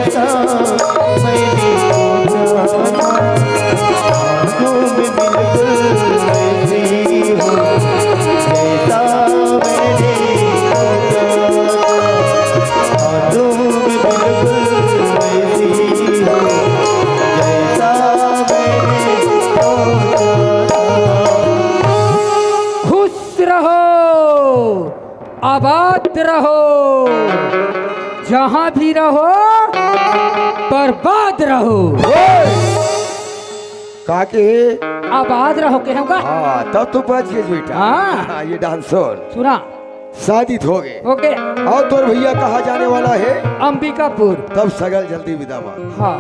ऐसा मैंने सोचा था। तुम बिल्कुल वैसी हो, जैसा मैंने सोचा था। तुम बिल्कुल वैसी हो, जैसा मैंने सोचा था। खुश रहो, आबाद रहो, जहां भी रहो, बर्बाद रहो। ओए! का के हे? आबाद रहो के होगा? हाँ, तब तो बच गए बेटा। हाँ। हाँ, ये डांसर। सुना। शादी तो हो गए। ओके। और तोर भैया कहाँ जाने वाला है? अंबिकापुर। तब सगल जल्दी विदा मांग। हाँ,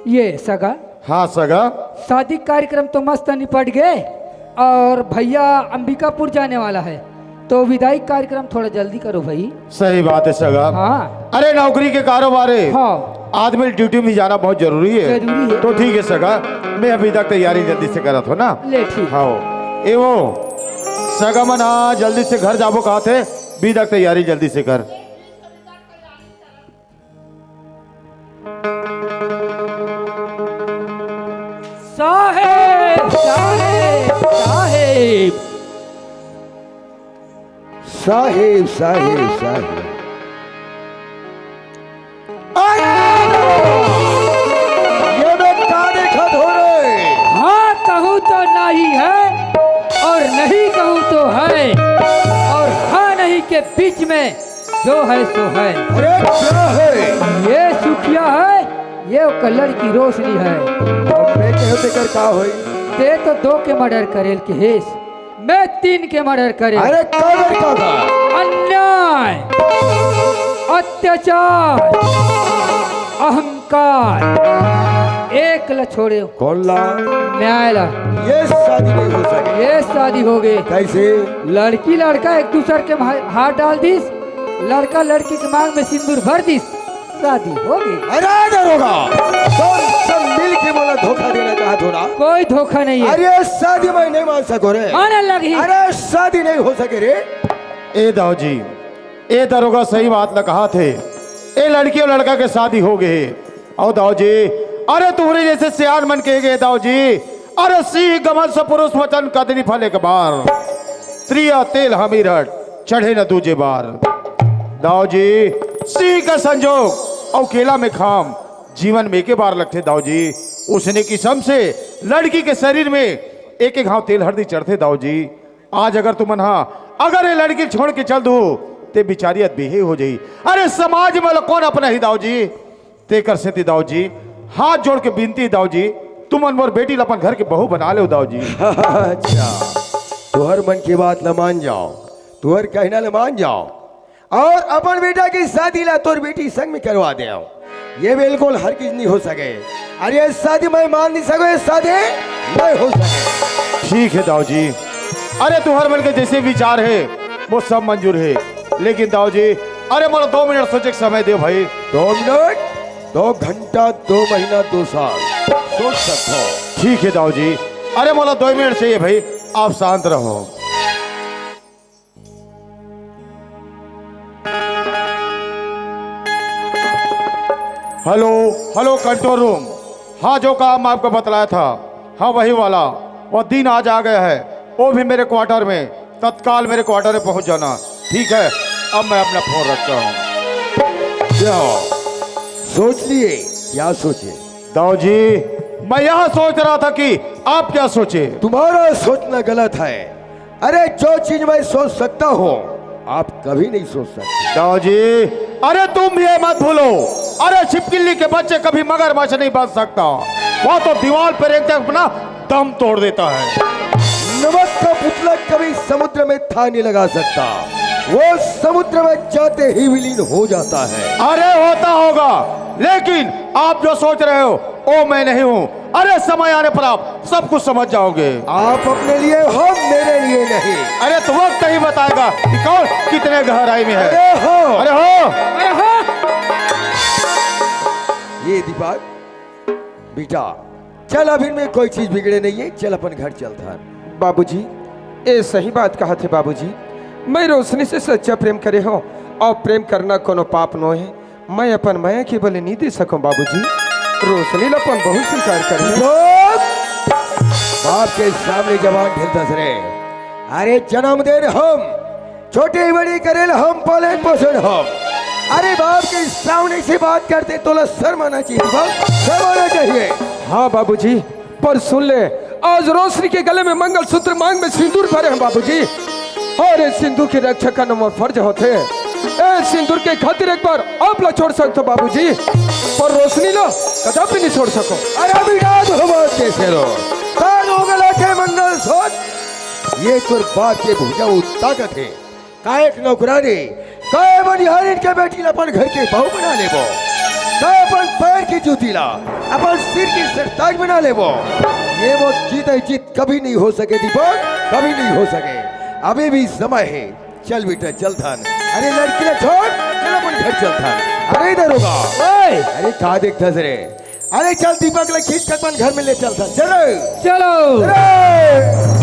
ये सगा। हाँ सगा। शादी कार्यक्रम तो मस्त निपट गए और भैया अंबिकापुर जाने वाला है, तो विदाई कार्यक्रम थोड़ा जल्दी करो भाई। सही बात है सगा। हाँ। अरे नौकरी के कारोबार है। हाँ। आदमी ड्यूटी में जाना बहुत जरूरी है। जरूरी है। तो ठीक है सगा, मैं अभी तक तैयारी जल्दी से करत हो ना। ले ठीक। हाँ। ए वो सगा मन आ जल्दी से घर जाबो कहा थे, अभी तक तैयारी जल्दी से कर। साहेब, साहेब, साहेब। साहेब, साहेब, साहेब। अरे! ये मैं का देखत हो रे? हाँ कहूँ तो नहीं है और नहीं कहूँ तो है और हाँ नहीं के बीच में जो है सो है। अरे क्या है? ये सुखिया है, ये कलर की रोशनी है। अब मैं कहो तेकर का होई? ते तो दो के मर्डर करेल के हेस, मैं तीन के मर्डर करे। अरे कलर का था? अन्याय, अत्याचार, अहंकार, एक ल छोड़े। कौन ला? न्याय ला। ये शादी नहीं हो सके। ये शादी हो गई। कैसे? लड़की लड़का एक दूसर के मा-, हाथ डाल दिस, लड़का लड़की के मांग में सिंदूर भर दिस, शादी हो गई। अरे दरोगा, तुम सब मिल के मोला धोखा देना चाहत हो ना? कोई धोखा नहीं है। अरे शादी मैं नहीं मान सको रे। माने लगी। अरे शादी नहीं हो सके रे। ए दाऊ जी, ए दरोगा सही बात ल कहा थे। ए लड़की और लड़का के शादी हो गए। अउ दाऊ जी, अरे तुम्हरे जैसे सियान मन के गए दाऊ जी, अरे सिंह गमन से पुरुष वचन कदनी फल एक बार, त्रिया तेल हमीरठ चढ़े न दूजे बार। दाऊ जी, सिंह का संजोग अउ केला में खाम जीवन में एके बार लगथे दाऊ जी। उसने किसम से लड़की के शरीर में एक एक घाव तेल हरदी चढ़थे दाऊ जी। आज अगर तुमन हा अगर ये लड़की छोड़ के चल दो, ते बिचारी अदबेहे हो जाई। अरे समाज में ल कौन अपनाही दाऊ जी? तेकर सेती दाऊ जी, हाथ जोड़ के बिनती दाऊ जी, तुमन मोर बेटी ल अपन घर के बहू बना लेव दाऊ जी। अच्छा, तुहर मन के बात ल मान जाओ, तुहर कहना ल मान जाओ, और अपन बेटा की शादी ला तोर बेटी संग में करवा देव। ये बिल्कुल हरगिज नहीं हो सके। अरे ये शादी मैं मान नहीं सको, ये शादी नहीं हो सके। ठीक है दाऊ जी, अरे तुहर मन के जैसे विचार है वो सब मंजूर है, लेकिन दाऊ जी अरे, मोला दो मिनट सोचे के समय दे भाई। दो मिनट, दो घंटा, दो महीना, दो साल, सोच सकथो। ठीक है दाऊ जी, अरे, मोला दो मिनट चाहिए भाई, आप शांत रहो। Hello, hello, control room. हाँ, जो काम आपको बतलाया था, हाँ, वही वाला। वो दिन आज आ गया है, वो भी मेरे क्वार्टर में। तत्काल मेरे क्वार्टर में पहुंच जाना। ठीक है, अब मैं अपना फोन रखता हूँ। क्या सोच लिए? क्या सोचे? दाऊ जी, मैं यह सोच रहा था कि आप क्या सोचे। तुम्हारा सोचना गलत है। अरे, जो चीज मैं सोच सकता हूँ, आप कभी नहीं सोच सकते। दाऊ जी, अरे, तुम भी ये मत भूलो, अरे, छिपकली के बच्चे कभी मगरमच्छ नहीं बन सकता। वो तो दीवार पर रेंगते अपना दम तोड़ देता है। नमक का पुतला कभी समुद्र में थाह नहीं लगा सकता, वो समुद्र में जाते ही विलीन हो जाता है। अरे, होता होगा, लेकिन आप जो सोच रहे हो, वो मैं नहीं हूँ। अरे, समय आने पर आप सब कुछ समझ जाओगे। आप अपने लिए हो, मेरे लिए नहीं। अरे, तो वक्त ही बताएगा कि कौन कितने गहराई में है। अरे हो। अरे हो। अरे हो। ये दीपक, बेटा, चल, अभी में कोई चीज बिगड़े नहीं है, चल अपन घर चलथन। बाबूजी, ये सही बात कहा थे बाबूजी। मैं रोशनी से सच्चा प्रेम करे हो और प्रेम करना कोनो पाप नो है। मैं अपन मया के बलि नहीं दे सकूं बाबूजी। रोशनी ला अपन बहू स्वीकार कर ले। चुप! बाप के सामने जबान ढील दस रे। अरे, जन्म दे हम, छोटी बड़ी करेल हम, पालन पोषण हम। अरे, बाप के सामने से बात करते तो ला शर्म आना चाहिए, बाप, शर्म आना चाहिए। हाँ बाबूजी, पर सुन ले, आज रोशनी के गले में मंगलसूत्र, मांग में सिंदूर भरे हैं बाबूजी। और इस सिंदूर की रक्षा करना मोर फर्ज होते। ए सिंदूर के खातिर एक बार आप ला छोड़ सकते हो बाबूजी, पर रोशनी ला कदापि नहीं छोड़ सको। अरे बेटा, तो बात कैसे लो? कान हो गला के मंगलसूत्र, ये तोर बाप के भुजा ताकत है। काय एक नौकरानी, काय बनिहारिन के बेटी ला अपन घर के बहू बना लेबो, काय अपन पैर के जूती ला अपन सिर के सरताज बना लेबो। ये वो जीते जीत कभी नहीं हो सके दीपक, कभी नहीं हो सके। अभी भी समय है, चल बेटा, चल थान। अरे लड़की ला छोड़, चल अपन घर चल थान। अरे दरोगा, ओए! अरे का देखता रे? अरे चल, दीपक ला खींच के अपन घर में ले चलता। चलो। चलो। अरे!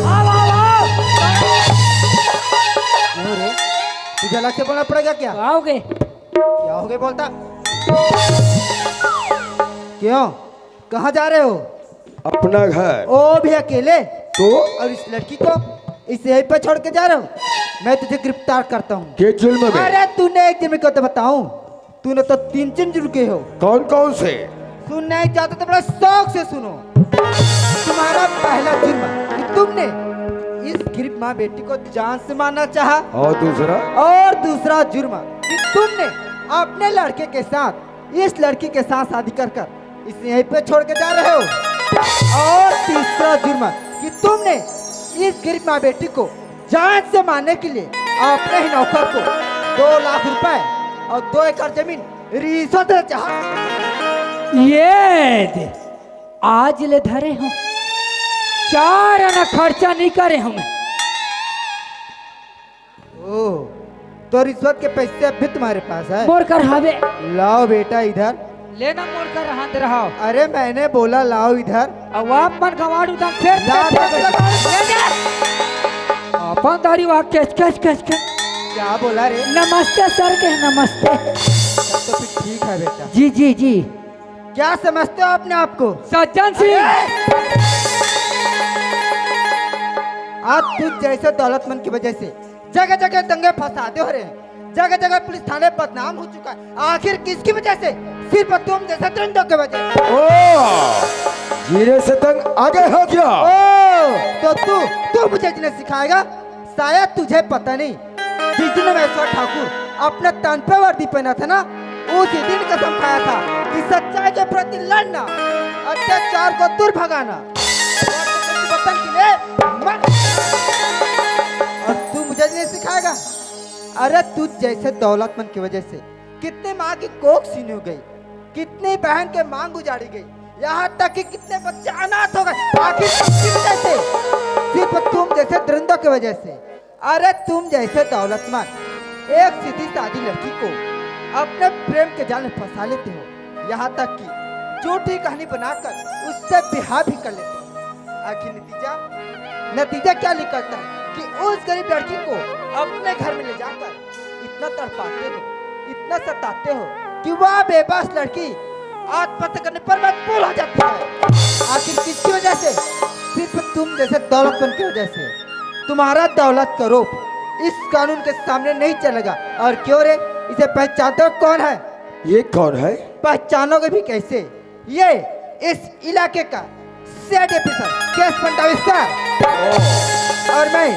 आओ, आओ, आओ। क्यों रे? तुझे अलग से बोलना पड़ेगा क्या? आओगे? क्या हो गया बोलता? क्यों? कहाँ जा रहे हो? अपना घर। ओ भी अकेले? तो? और इस लड़की को इस यहीं पे छोड़ के जा रहे हो? मैं तुझे गिरफ्तार करता हूँ। के जुर्म में? अरे तूने एक जुर्म को तो बताऊं, तूने तो तीन जुर्म किए हो। कौन कौन से? सुनना ही चाहते तो बड़ा शौक से सुनो। तुम्हारा पहला जुर्म कि तुमने इस गरीब माँ बेटी को जान से मारना चाहा। और दूसरा? और दूसरा जुर्म कि तुमने अपने लड़के के साथ इस लड़की के साथ शादी कर कर इसे यहीं पे छोड़ के जा रहे हो। और तीसरा जुर्म कि तुमने इस गरीब माँ बेटी को जान से मारने के लिए अपने ही नौकर को दो लाख रुपए और दो एकड़ जमीन रिश्वत देना चाहा। ये दे, आज ले धरे हूँ, चार आना खर्चा नहीं करे हूँ मैं। ओ, तो रिश्वत के पैसे अब भी तुम्हारे पास है? मोर कर हवे। लाओ बेटा इधर। लेना मोर कर हाथ रहाओ। अरे मैंने बोला लाओ इधर। अब आप मन गंवार उधर फिर ला फिर बेटा। ले जा। अपन दारी वहाँ कैच, कैच, कैच, कैच। क्या बोला रे? नमस्ते सर के, नमस्ते। तब तो फिर ठीक है बेटा। जी, जी, जी। क्या समझते हो अपने आप को? सज्जन सिंह। अरे! आज तुझ जैसे दौलतमंद की वजह से जगह जगह दंगे फसादे हो रहे हैं, जगह जगह पुलिस थाने बदनाम हो चुका है। आखिर किसकी वजह से? सिर्फ तुम जैसे दरिंदों की वजह से। ओ, जीने से तंग आ गए हो क्या? ओ, तो तू, तू मुझे जीना सिखाएगा? शायद तुझे पता नहीं, जिस दिन महेश्वर ठाकुर अपने तन पे वर्दी पहना था ना, उसी दिन कसम खाया था कि सच्चाई के प्रति लड़ना, अत्याचार को दूर भगाना। वतन के लिए मर-, और तू मुझे नहीं सिखाएगा? अरे तुझ जैसे दौलतमंद की वजह से कितने माँ की कोख छीनी हो गई, कितने बहन के मांग उजाड़ी गई, यहाँ तक कि कितने बच्चे अनाथ हो गए। आखिर किस वजह से? सिर्फ तुम जैसे दरिंदों की वजह से। अरे तुम जैसे दौलतमंद एक सीधी सादी लड़की को अपने प्रेम के जाल में फंसा लेते हो, यहाँ तक कि झूठी कहानी बनाकर उससे ब्याह भी कर लेते हो। आखिर नतीजा, नतीजा क्या निकलता है कि उस गरीब लड़की को अपने घर में ले जाकर इतना तड़पाते हो, इतना सताते हो कि वह बेबस लड़की आत्महत्या करने पर मजबूर हो जाती है। आखिर किसकी वजह से? सिर्फ तुम जैसे दौलतमंद की वजह से। तुम्हारा दौलत का रूप इस कानून के सामने नहीं चलेगा। और क्यों रे, इसे पहचानते हो कौन है? ये कौन है? पहचानोगे भी कैसे? ये इस इलाके का सेठ ऑफिसर केएस पंडावी सर। और मैं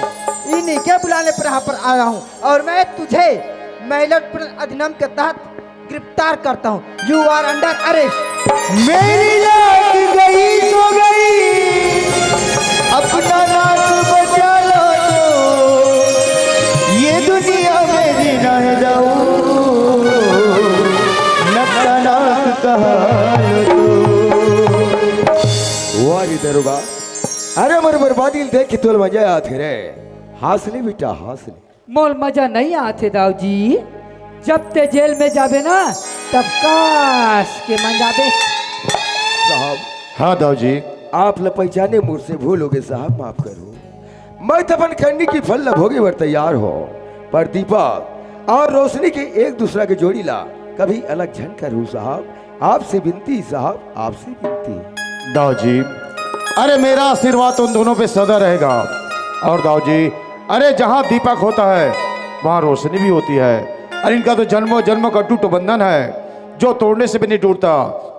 इन्हीं के बुलाने पर यहाँ पर आया हूँ। और मैं तुझे महिला अधिनियम के तहत गिरफ्तार करता हूँ। You are under arrest। मेरी लाख गई तो गई, अपना नाक बचा लो तो, ये दुनिया मेरी ना है जाऊ, नक्का नाक कहा लो तो। वाह रे दरोगा, अरे मोर बर्बादी ल देख के तोला मजा आथे रे। हँस ले बेटा, हँस ले। मोला मजा नइ आथे दाऊ जी, जब ते जेल में जाबे ना, तब कस के मजा आबे। साहब। हाँ दाऊ जी। आप ला पहचाने मोर से भूल होगे साहब, माफ करहू। मैं तो अपन करनी के फल ला भोगे बर तैयार हों, पर दीपक और रोशनी के एक दूसरा के जोड़ी ला कभी अलग झन करहू साहब। आपसे विनती साहब, आपसे विनती। दाऊ जी, अरे मेरा आशीर्वाद उन दोनों पे सदा रहेगा। और दाऊ जी, अरे जहाँ दीपक होता है वहाँ रोशनी भी होती है। अरे इनका तो जन्मों जन्मों का अटूट बंधन है, जो तोड़ने से भी नहीं टूटता।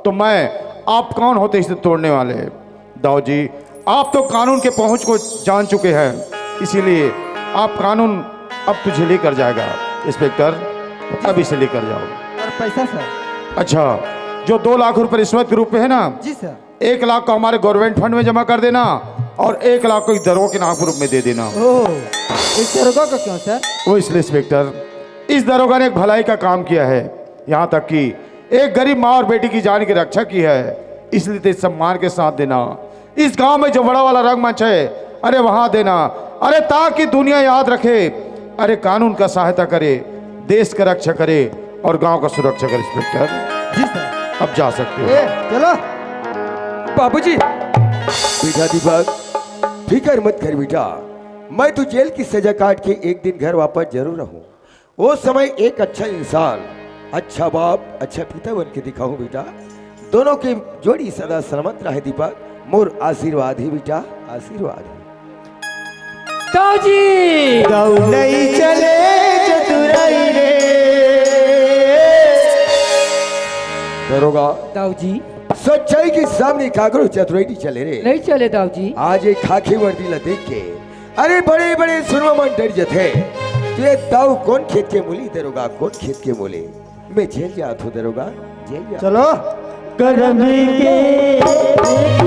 तो मैं, आप कौन होते इसे तोड़ने वाले? दाऊ जी, आप तो कानून के पहुंच को जान चुके हैं, इसीलिए आप कानून अब तुझे लेकर जाएगा। इंस्पेक्टर, अब इसे लेकर जाओ। और पैसा सर? अच्छा, जो दो लाख रुपए रिश्वत के रूप में है ना, जी सर। एक लाख को हमारे गवर्नमेंट फंड में जमा कर देना और एक लाख को इस दरोगा के नाम के रूप में दे देना। ओह, इस दरोगा को क्यों सर? वो इसलिए इंस्पेक्टर, इस दरोगा ने एक भलाई का काम किया है, यहाँ तक कि एक गरीब माँ और बेटी की जान की रक्षा की है, इसलिए तो सम्मान के साथ देना। इस गांव में जो बड़ा वाला रंगमंच है, अरे वहां देना, अरे ताकि दुनिया याद रखे, अरे कानून का सहायता करे, देश का रक्षा करे और गांव का सुरक्षा करे। इंस्पेक्टर, जी सर। अब जा सकते हो। ए, चलो। बाबूजी। बेटा दीपक, फिकर मत कर बेटा, मैं तो जेल की सजा काट के एक दिन घर वापस जरूर आऊँ। वो समय एक अच्छा इंसान, अच्छा बाप, अच्छा पिता बन के दिखाऊं बेटा। दोनों की जोड़ी सदा सलामत रहे दीपक, मोर आशीर्वाद ही बेटा, आशीर्वाद ही। दाऊ जी। दाऊ नहीं चले चतुराई रे। दरोगा। दाऊ जी। सच्चाई के सामने काकरो चतुराई नहीं चले रे। नहीं चले दाऊ जी। आज एक खाकी वर्दी ला देख के अरे बड़े बड़े सुरमा मन डर जथे। तुझे दाऊ कौन खेत के मूली दरोगा, कौन खेत के मूली? मैं जेल जात हूँ दरोगा, जेल जात। चलो। करम के